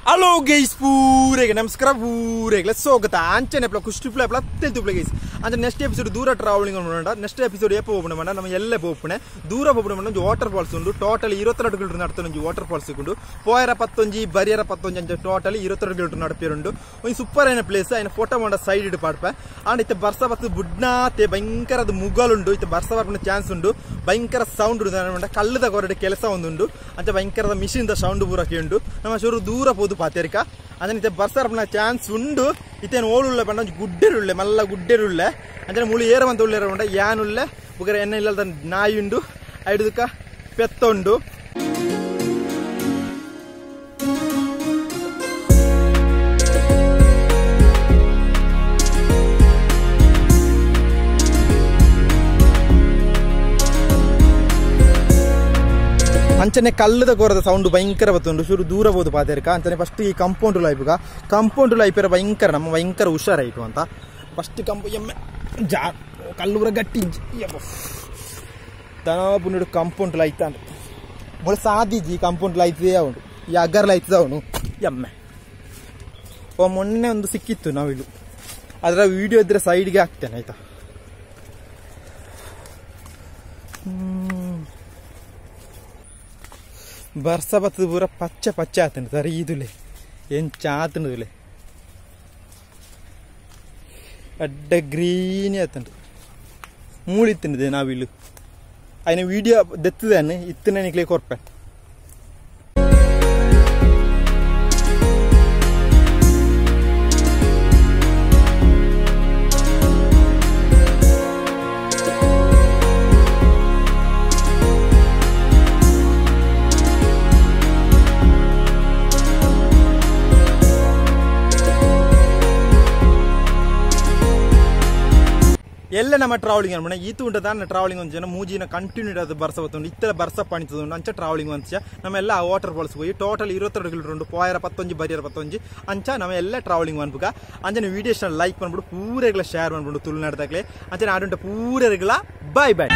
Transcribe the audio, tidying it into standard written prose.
Hello guys, ಪೂರೆಗೆ ನಮಸ್ಕಾರ, ಪೂರೆಗೆ ಸ್ವಾಗತ. ಅಂಚನೆ ಪ್ಲ ಕುಷ್ಟಿ ಪ್ಲ ಪ್ಲ ತೆಲ್ತು ಗೈಸ್. ಅಂಚನೆ ನೆಕ್ಸ್ಟ್ ಎಪಿಸೋಡ್ ದೂರ ಟ್ರಾವೆಲಿಂಗ್ ಮಾಡೋಣ. ನೆಕ್ಸ್ಟ್ ಎಪಿಸೋಡ್ ಏಪ ಹೋಗೋಣ ಮಾಡ, ನಮ್ಮ ಎಲ್ಲೇ ಪೋಪುಣೆ ದೂರ ಹೋಗೋಣ. ಒಂಜಿ ವಾಟರ್ ಫಾಲ್ಸ್ ಉಂಡು. ಟೋಟಲ್ 22 ಕಿಲೋಮೀಟರ್ ನಡ್ತಾನೆ ಒಂಜಿ ವಾಟರ್ ಫಾಲ್ಸ್ ಉಂಡು. ಪೋಯರ 19, ಬರಿಯರ 19 ಅಂಚ ಟೋಟಲ್ 22 ಕಿಲೋಮೀಟರ್ ನಡಪಿರುಂಡು. ಒಂಜಿ ಸೂಪರ್ ಆಯ್ನ ಪ್ಲೇಸ್. ಆಯ್ನ ಫೋಟೋ ಮಾಡ ಸೈಡ್ ಇಡು ಪಾಡ್ಪ. ಆಂಡ್ ಇತ್ತೆ ಬರ್ಸ ಬತ್ತು ಬುಡ್ನಾತೆ ಭಯಂಕರದ ಮುಗಲುಂಡು. ಇತ್ತೆ ಬರ್ಸ ಬರ್ಪುನ ಚಾನ್ಸ್ ಉಂಡು. ಭಯಂಕರ ಸೌಂಡ್ ಉಂಡು. ಕಲ್ಲುದ ಕೊರಡೆ ಕೆಲಸ ಒಂದುಂಡು. ಅಂಚ ಭಯಂಕರದ ಮಿಷಿನ್ the sound ಪೂರಕ್ಕೆ ಉಂಡು. ನಮ್ಮ ಶುರು ದೂರ ಪೋದು ಪಾತೇರಿಕ. ಅಂಚನೆ ಇತ್ತೆ ಬರ್ಸ ಬರ್ಪುನ ಚಾನ್ಸ್ ಉಂಡು. ಇತ್ತೇನು ಓಳುಳ್ಳೆ ಪಂಡ ಒಂಜಿ ಗುಡ್ಡೆರುಳ್ಳೆ, ಮಲ್ಲ ಗುಡ್ಡೆರುಳ್ಳೆ. ಅಂಚನೆ ಮುಳು ಏರ ಮಂತ ಉಳ್ಳೆ ಉಂಡ ಯಾನುಳ್ಳೆ ಬುಗರ ಎಣ್ಣೆ ಇಲ್ಲದ ನಾಯಿ ಉಂಡು. ಐಡುದಕ್ಕ ಪೆತ್ತೊಂಡು. ಅಂಚನೆ ಕಲ್ಲದ ಕೋರದ ಸೌಂಡ್ ಭಯಂಕರ ಬತ್ತುಂಡು. ಶುರು ದೂರ ಬೋದು ಪಾತೇರಿಕ. ಅಂಚನೆ ಫಸ್ಟ್ ಈ ಕಂಪೌಂಡ್ ಲೈಪುಗ ಕಂಪೌಂಡ್ ಲೈಪರ ಭಯಂಕರ ನಮ್ಮ ಭಯಂಕರ ಹುಷಾರಾಯಿತು ಅಂತ. ಫಸ್ಟ್ ಕಂಪು ಎಮ್ಮೆ ಜಾ ಕಲ್ಲೂರ ಗಟ್ಟಿ ದನ ಪುಂಡು ಕಂಪೌಂಡ್ ಲೈತ ಅಂತ ಮೊಳ ಸಾದಿಜಿ ಕಂಪೌಂಡ್ ಲೈತದೇ ಅವನು ಈ ಅಗರ್ ಲೈತದ ಅವನು ಎಮ್ಮೆ. ಓ ಮೊನ್ನೆ ಒಂದು ಸಿಕ್ಕಿತ್ತು ನಾವಿಲು, ಅದರ ವಿಡಿಯೋ ಇದ್ರೆ ಸೈಡ್ಗೆ ಹಾಕ್ತೇನೆ ಆಯ್ತಾ. ಬರ್ಸ ಬತ್ತದ ಪೂರ ಪಚ್ಚೆ ಪಚ್ಚೆ ಆತಂಡು ಸರಿ ಇದುಲೆ ಎಂಚ ಆತಂಡುಲೆ ಅಡ್ಡ ಗ್ರೀನಿ ಆತಂಡು ಮೂಳಿತ್ತಂಡಿದೆ ನಾವಿಲ್ಲು. ಆಯ್ನ ವಿಡಿಯೋ ದೆತ್ತದಾನೆ ಇತ್ತನೆ ನಿಕ್ಲೆ ಕೊರ್ಪೆ. ಎಲ್ಲ ನಮ್ಮ ಟ್ರಾವೆಲಿಂಗ್ ಅನ್ಬೋಣ ಈತು ಉಂಟ ತಾನೆ ಟ್ರಾವೆಲಿಂಗ್ ಒಂದು ಜನ ಮೂಜಿನ ಕಂಟಿನ್ಯೂ ಅದು ಬರ್ಸ ಬತ್ತುಂಡು. ಇತ್ತರ ಬರ್ಸ ಪಣಿತುಂಡು ಅಂಚ ಟ್ರಾವೆಲಿಂಗ್ ಅಂಚ ನಮ್ಮೆಲ್ಲ ವಾಟರ್ ಫಾಲ್ಸ್ ಹೋಗಿ ಟೋಟಲ್ 22 ಕಿಲೋಮೀಟರ್ ಉಂಡು. ಪೋಯರ 19, ಬರಿಯರ 19 ಅಂಚ ನಮ್ಮೆಲ್ಲ ಟ್ರಾವೆಲಿಂಗ್ ಅನ್ಬುಕ. ಅಂಚನೆ ವಿಡಿಯೋ ಲೈಕ್ ಮಾಡ್ಬಿಡು, ಪೂರೆಗಳ ಶೇರ್ ಮಾಡ್ಬಿಡು ತುಳುನಾಡ್ದಾಗಲೇ. ಅಂಚನೆ ಆಡುಂಟ ಪೂರೆಗಳ ಬಾಯ್ ಬಾಯ್.